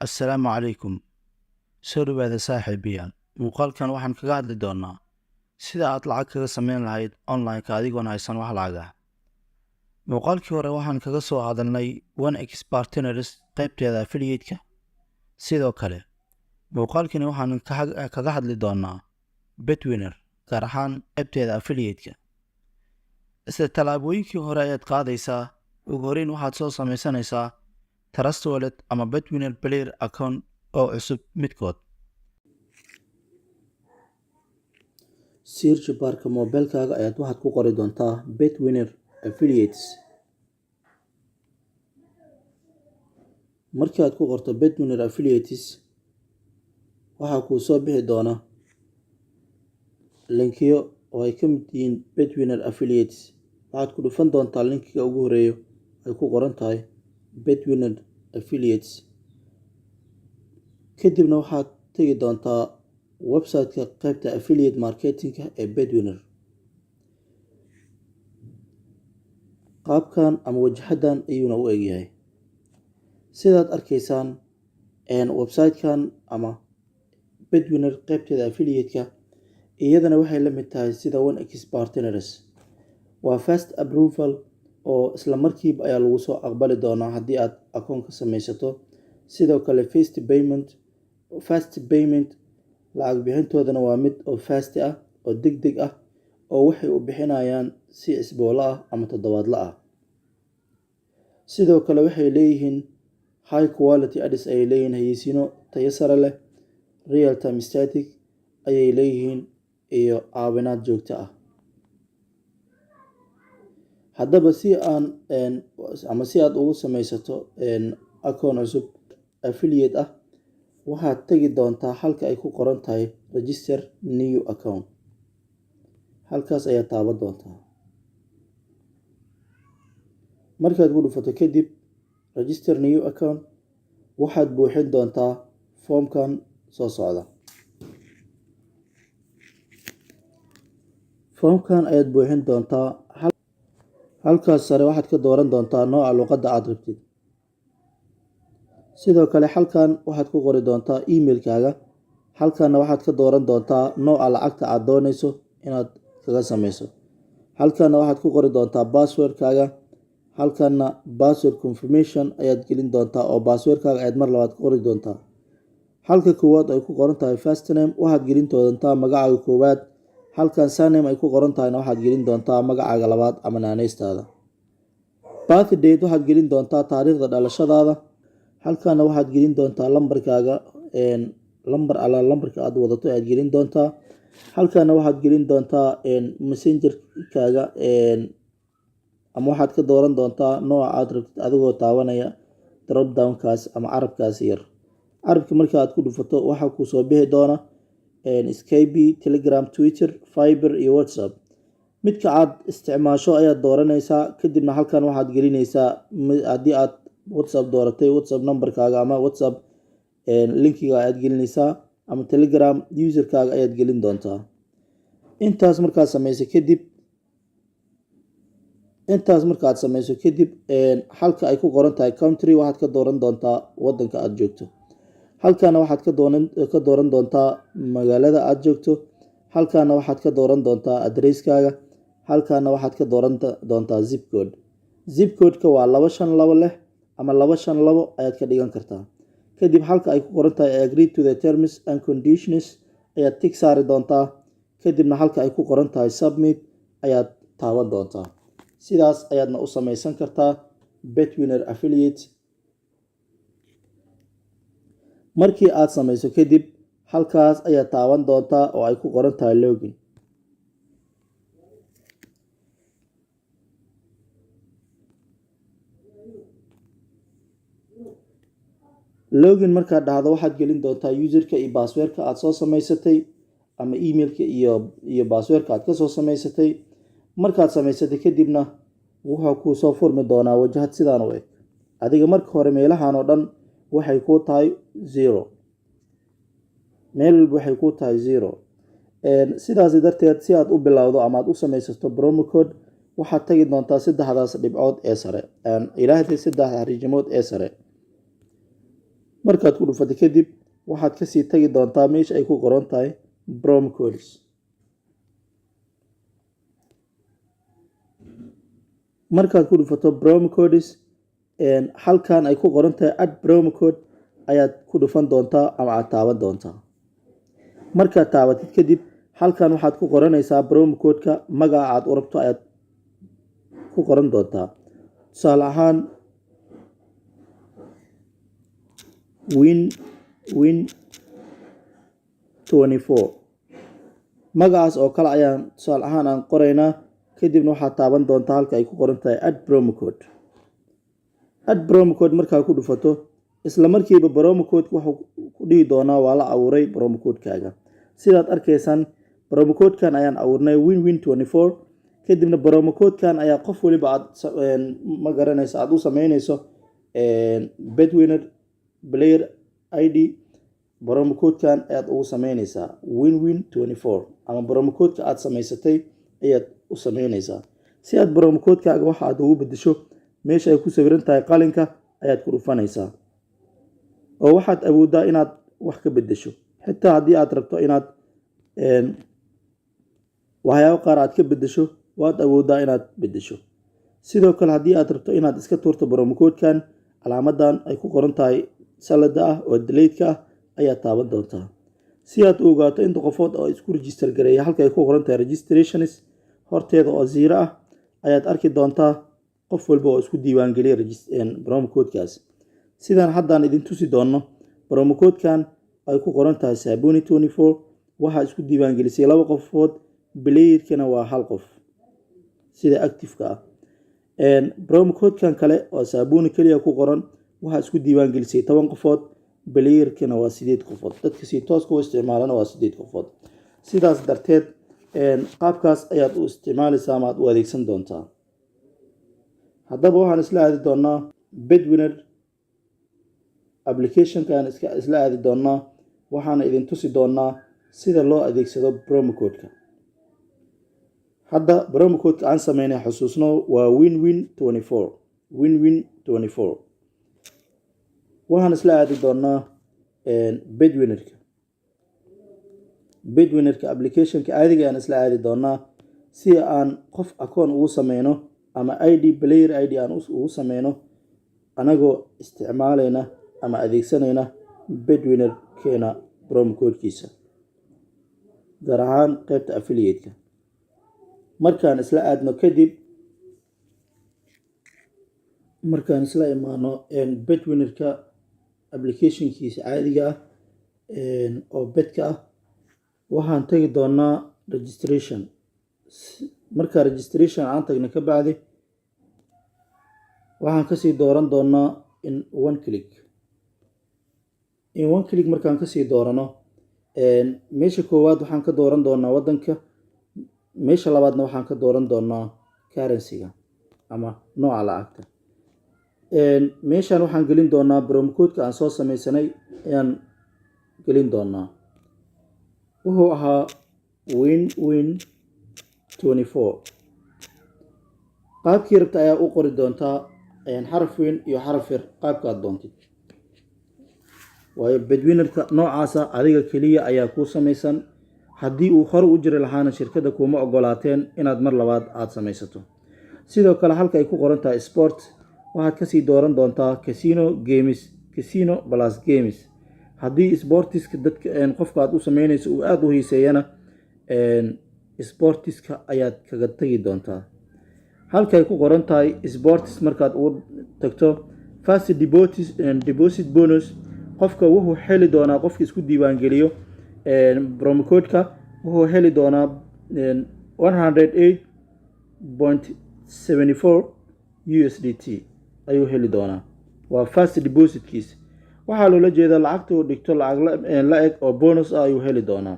Assalaamu calaykum. Soo dhawaada, saaxiibayaal. Muuqaalkan waxaan kaga hadli doonaa sida aad lacag kaga sameyn lahayd online-ka adigoon haysan wax lacag ah. Muuqaalkii hore waxaan kaga soo hadalnay 1x Partners qaybteeda affiliate-ka. Sidoo kale, muuqaalkani waxaan kaga hadli doonaa Betwinner, gaar ahaan qaybteeda affiliate-ka. Isla tallaabooyinkii hore ayaad qaadaysaa. Ugu horreyn waxaad soo sameysanaysaa Trust Wallet ama Betwinner Player account oo cusub midkood. Search bar-ka moobilkaaga ayaad waxaad ku qori doontaa Betwinner Affiliates. Markii aad ku qorto Betwinner Affiliates, waxaa kuu soo bixi doona linkiyo oo ay ka mid yihiin Betwinner Affiliates. Waxaad ku dhufan doontaa linkiga ugu horeeya ay ku qoran tahay Betwinner Affiliates. Kadibna waxaad tegi doontaa website-ka qaybta affiliate marketing-ka ee Betwinner. Qaabkan ama wajahaddan ayuuna u egyahay. Sidaad arkaysaan, website-kan ama Betwinner qaybteeda affiliate-ka iyadana waxay la mid tahay sida 1x Partners. Waa fast approval oo isla markiiba ayaa lagu soo aqbali doonaa haddii aad akoon ka sameysato. Sidoo kale fast payment lacag bixintoodana waa mid oo fast ah oo degdeg ah, oo waxay u bixinayaan si isbuucle ah ama toddobaadle ah. Sidoo kale waxay leeyihiin high quality ads ayay leeyihiin, xayeysiino tayo sare leh, real time static ayay leeyihiin iyo caawinaad joogto ah. Haddaba, si aan ama si aad ugu sameysato akoon cusub affiliate ah, waxaad tegi doontaa halka ay ku qoran tahay "Register new account". Halkaas ayaad taaban doontaa. Markaad ku dhufato kadib "Register new account", waxaad buuxin doontaa foomkan soo socda. Foomkan ayaad buuxin doontaa. Halkaas sare waxaad ka dooran doontaa nooca luqadda aad rabtid. Sidoo kale halkan waxaad ku qori doontaa emailkaaga. Halkanna waxaad ka dooran doontaa nooca lacagta aad dooneyso inaad kaga sameyso. Halkanna waxaad ku qori doontaa passwordkaaga. Halkanna password confirmation ayaad gelin doontaa, oo passwordkaaga ayaad mar labaad ku qori doontaa. Halka koowaad ay ku qoran tahay "First name" waxaad gelin doontaa magacaaga koowaad. Halkan "Surname" ay ku qoran tahayna waxaad gelin doontaa magacaaga labaad ama naaneystaada. "Birth date" waxaad gelin doontaa taariikhda dhalashadaada. Halkanna waxaad gelin doontaa lambarkaaga, lambar alla lambarka aad wadato ayaad gelin doontaa. Halkanna waxaad gelin doontaa messengerkaaga, ama waxaad ka dooran doontaa nooca aad rabtid adigoo taabanaya drop downkaas ama carabkaas yar. Carabka marka aad ku dhufato, waxaa kuu soo bixi doona Skype, Telegram, Twitter, Viber iyo WhatsApp. Midka aad isticmaasho ayaad dooranaysaa. Kadibna halkan waxaad gelinaysaa, haddii aad WhatsApp dooratay, WhatsApp numberkaaga ama WhatsApp linkiga ayaad gelinaysaa, ama Telegram userkaaga ayaad gelin doontaa. Intaas markaad sameyso kadib, halka ay ku qoran tahay "Country" waxaad ka dooran doontaa wadanka aad joogto. Halkana waxaad ka dooran doontaa magaalada aad joogto. Halkana waxaad ka dooran doontaa addresskaaga. Halkana waxaad ka dooran doontaa zip code. Zip code-ka waa 252 leh ama 252 ayaad ka dhigan kartaa. Kadib halka ay ku qoran tahay "Agree to the terms and conditions" ayaad tick saari doontaa. Kadibna halka ay ku qoran tahay "Submit" ayaad taaban doontaa. Sidaas ayaadna u sameysan kartaa Betwinner Affiliate. Markii aad sameyso kadib, halkaas ayaad taaban doontaa oo ay ku qoran tahay "Login". "Login" markaad dhahdo, waxaad gelin doontaa userka iyo passwordka aad soo sameysatay, ama emailka iyo passwordka aad kasoo sameysatay. Markaad samaysatay kadibna, wuxuu kuu soo furmi doonaa wajahad sidaan u eg. Adiga marka hore meelahan oo dhan waxay kuu tahay zero, meel walba waxay kuu tahay zero. Sidaas darteed, si aad u bilowdo ama aad u sameysato promo code, waxaad tagi doontaa saddexdaas dhibcood ee sare, ilaahday saddexda xariijimood ee sare. Markaad ku dhufato kadib, waxaad kasii tagi doontaa meesha ay ku qoran tahay promo codes. Markaad ku dhufato promo codes, halkan ay ku qoran tahay "add promo code" ayaad ku dhufan doontaa ama aad taaban doontaa. Markaad taabatid kadib, halkan waxaad ku qoranaysaa promo codeka. Magaca aad u rabto ayaad ku qoran doontaa. Tusaale ahaan, Win Win 24, magacaas oo kale ayaan tusaale ahaan aan qoraynaa. Kadibna waxaad taaban doontaa halka ay ku qoran tahay "add promo code". "Add promo code" markaa ku dhufato, isla markiiba promo codeka wuxuu ku dhihi doonaa waa la abuuray promo codekaaga. Sidaad arkaysaan, promo codekan ayaan abuurnay, Win Win 24. Kadibna promo codekan ayaa qof waliba aad, ma garanayso, aad u sameynayso Betwinner player ID, promo codekan ayaad ugu sameynaysaa, Win Win 24, ama promo codeka aad samaysatay ayaad u sameynaysaa. Si aad promo codekaaga waxa aad ugu bedesho, meesha ay ku sawiran tahay qalinka ayaad ku dhufanaysaa, oo waxaad awooddaa inaad wax ka bedesho. Xitaa haddii aad rabto inaad waxyaabo qaar aad ka bedesho, waad awooddaa inaad bedesho. Sidoo kale, haddii aad rabto inaad iska tuurto promo codekan, calaamadan ay ku qoran tahay salada ah oo delete-ka ah ayaad taaban doontaa. Si aad u ogaato inta qofood oo isku register gareeya, halka ay ku qoran tahay "registrations" horteeda oo zero ah ayaad arki doontaa qof walba oo isku diiwaangeliyay promo codekaas. Sidaan haddaan idin tusi doonno, promo codekan ay ku qoran tahay Sabuni 24 waxaa isku diiwaangelisay laba qofood, playerkana waa hal qof sida active-ka ah. Promo codekan kale oo Sabuni keliya ku qoran waxaa isku diiwaangelisay 10 qofood, playerkana waa sideed qofood. Dadka si tooska u isticmaalana waa sideed qofood. Sidaas darteed, qaabkaas ayaad u isticmaalaysaa ama aad u adeegsan doontaa. Haddaba waxaan isla aadi doonaa Betwinner applicationka aan isla aadi doonaa, waxaana idin tusi doonaa sida loo adeegsado promo codeka. Hadda promo codeka aan sameynay, xusuusno, waa Win Win 24, Win Win 24. Waxaan isla aadi doonaa Betwinnerka applicationka caadiga ayaan isla aadi doonaa, si aan qof akoon ugu sameyno ama ID, player ID aan ugu sameyno, anagoo isticmaalayna ama adeegsanayna Betwinnerkeena promo codekiisa, gaar ahaan qeybta affiliate-ka. Markaan isla aadno kadib, markaan isla imaano Betwinnerka applicationkiisa caadiga ah oo betka ah, waxaan tagi doonaa registration. Markaa registration aan tagna ka bacdi, waxaan kasii dooran doonaa in one click. In one click markaan kasii doorano, meesha koowaad waxaan ka dooran doonaa waddanka, meesha labaadna waxaan ka dooran doonaa currency-ga ama nooca lacagta. Meeshan waxaan gelin doonaa promo codeka aan soo sameysanay ayaan gelin doonaa. Wuxuu ahaa Win Win 24. Qaabkii rabta ayaa u qori doontaa, xaraf weyn iyo xaraf yar, qaabkaad doontid, waayo Betwinnerka noocaasa adiga keliya ayaa kuu samaysan. Haddii uu hore u jiri lahaana, shirkadda kuuma ogolaateen inaad mar labaad aada samaysato. Sidoo kale, halka ay ku qoran tahay "sport" waxaad kasii dooran doontaa casino games, casino plus games. Haddii sportiska dadka qofka aad u sameynayso uu aada u hiiseeyana, sportiska ayaad kaga tegi doontaa. Halkay ku qoran tahay "sports" markaad ugu tagto, first deposit bonus, qofka wuxuu heli doonaa, qofka isku diiwaangeliyo promo codeka, wuxuu heli doonaa 108.74 USDT ayuu heli doonaa. Waa first depositkiisa. Waxaa loola jeedaa lacagta uu dhigto lacag la eg oo bonus ah ayuu heli doonaa.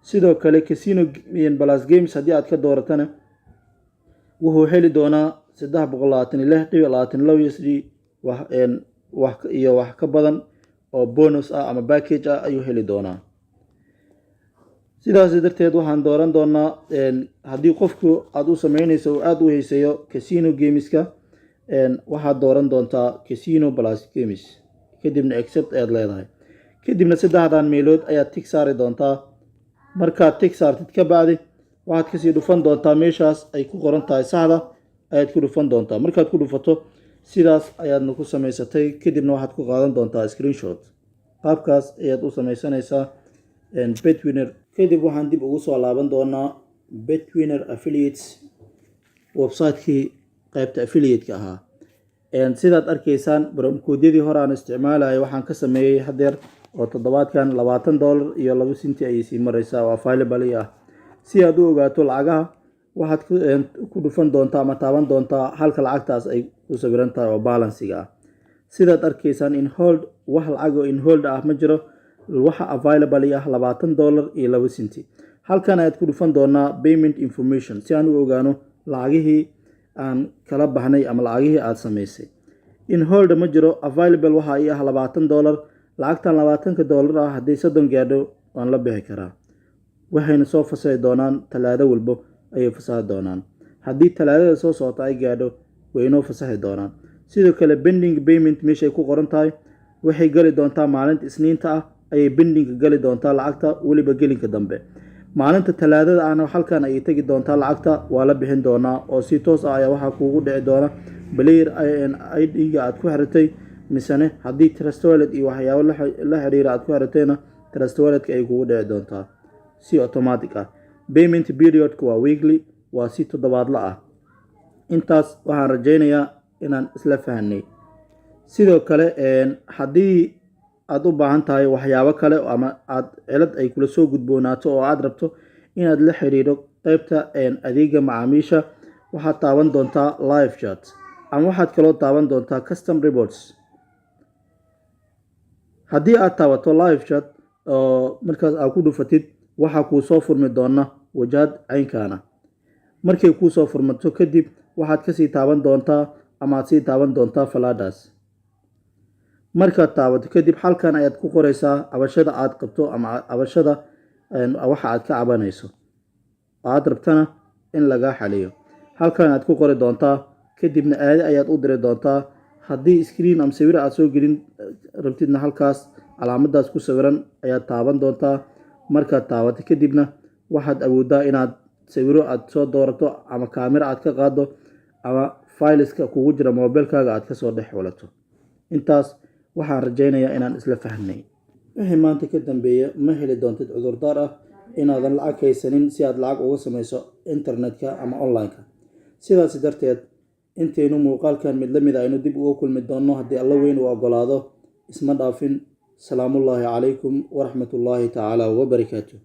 Sidoo kale, casino plus games haddii aad ka dooratana, wuxuu heli doonaa 326.22 USD wax iyo wax ka badan oo bonus ah ama package ah ayuu heli doonaa. Sidaas darteed, waxaan dooran doonaa, haddii qofku aada u sameynayso uu aada u hayseeyo casino gameska, waxaad dooran doontaa casino plus games. Kadibna accept ayaad leedahay. Kadibna saddexdan meelood ayaad tick saari doontaa. Markaad tick saartid ka bacdi, waxaad kasii dhufan doontaa meeshaas ay ku qoran tahay saxda ayaad ku dhufan doontaa. Markaad ku dhufato, sidaas ayaadna ku samaysatay. Kadibna waxaad ku qaadan doontaa screenshot. Qaabkaas ayaad u samaysanaysaa Betwinner. Kadib waxaan dib ugu soo laaban doonaa Betwinner Affiliates website-kii qaybta affiliate-ka ahaa. Sidaad arkaysaan, promo code-yadii hore aan isticmaalayay waxaan ka sameeyey hadeer oo toddobaadkan $20.02 ayay sii mareysaa oo available ah. Si aad u ogaato lacagaha, waxaad ku dhufan doontaa ama taaban doontaa halka lacagtaas ay ku sawiran tahay oo balance-iga ah. Sidaad arkaysaan, in hold wax lacag oo in hold ah ma jiro. Waxa available ah $20.02. Halkan ayaad ku dhufan doonaa payment information si aan u ogaano lacagihii aan kala baxnay ama lacagihii aad samaysay. In hold ma jiro. Available waxa ii ah $20. Lacagtan $20 ah haddii 30 gaadho, waan la bixi karaa. Waxayna soo fasaxi doonaan Talaado walbo ayay fasaxi doonaan. Haddii Talaadada soo socota ay gaadho, way inoo fasaxi doonaan. Sidoo kale, pending payment meeshay ku qoran tahay waxay gali doontaa maalinta Isniinta ah ayay pending-ga gali doontaa lacagta, weliba gelinka dambe. Maalinta Talaadada ahna halkan ayay tegi doontaa lacagta, waa la bixin doonaa oo si toos ah ayaa waxaa kuugu dhici doona player ID-ga aad ku xiratay, misene haddii Trust Wallet iyo waxyaabo la xiriira aad ku xiratayna, Trust Wallet-ka ay kugu dhici doontaa si automatic ah. Payment period-ka waa weekly, waa si toddobaadla ah. Intaas waxaan rajaynayaa inaan isla fahanay. Sidoo kale, haddii aad u baahan tahay waxyaabo kale ama aad cilad ay kula soo gudboonaato oo aad rabto inaad la xiriiro qeybta adeega macaamiisha, waxaad taaban doontaa live chat ama waxaad kaloo taaban doontaa custom reports. Haddii aad taabato live chat oo markaas aad ku dhufatid, waxaa kuu soo furmi doona wajahad caynkaana. Markay kuu soo furmato kadib, waxaad kasii taaban doontaa ama aad sii taaban doontaa falaadhaas. Markaad taabato kadib, halkan ayaad ku qoreysaa cabashada aad qabto ama cabashada waxa aad ka cabanayso aad rabtana in lagaa xaliyo. Halkan aad ku qori doontaa, kadibna aadi ayaad u diri doontaa. Haddii screen ama sawir aad soo gelin rabtidna, halkaas calaamadaas ku sawiran ayaad taaban doontaa. Markaad taabato kadibna, waxaad awooddaa inaad sawiro aad soo doorato ama kaamiro aad ka qaado ama files-ka kugu jira mobilkaaga aad kasoo dhex xulato. Intaas waxaan rajaynayaa inaan isla fahnay. Wixii maanta ka dambeeya, ma heli doontid cudurdaar ah inaadan lacag haysanin si aad lacag uga samayso internetka ama online-ka. Sidaasi darteed, intaynu muuqaalkan mid la mid aynu dib uga kulmi doonno, haddii Alla weyn uu ogolaado, isma dhaafin. Salaamullaahi calaykum waraxmatullaahi tacaala wabarakaatu.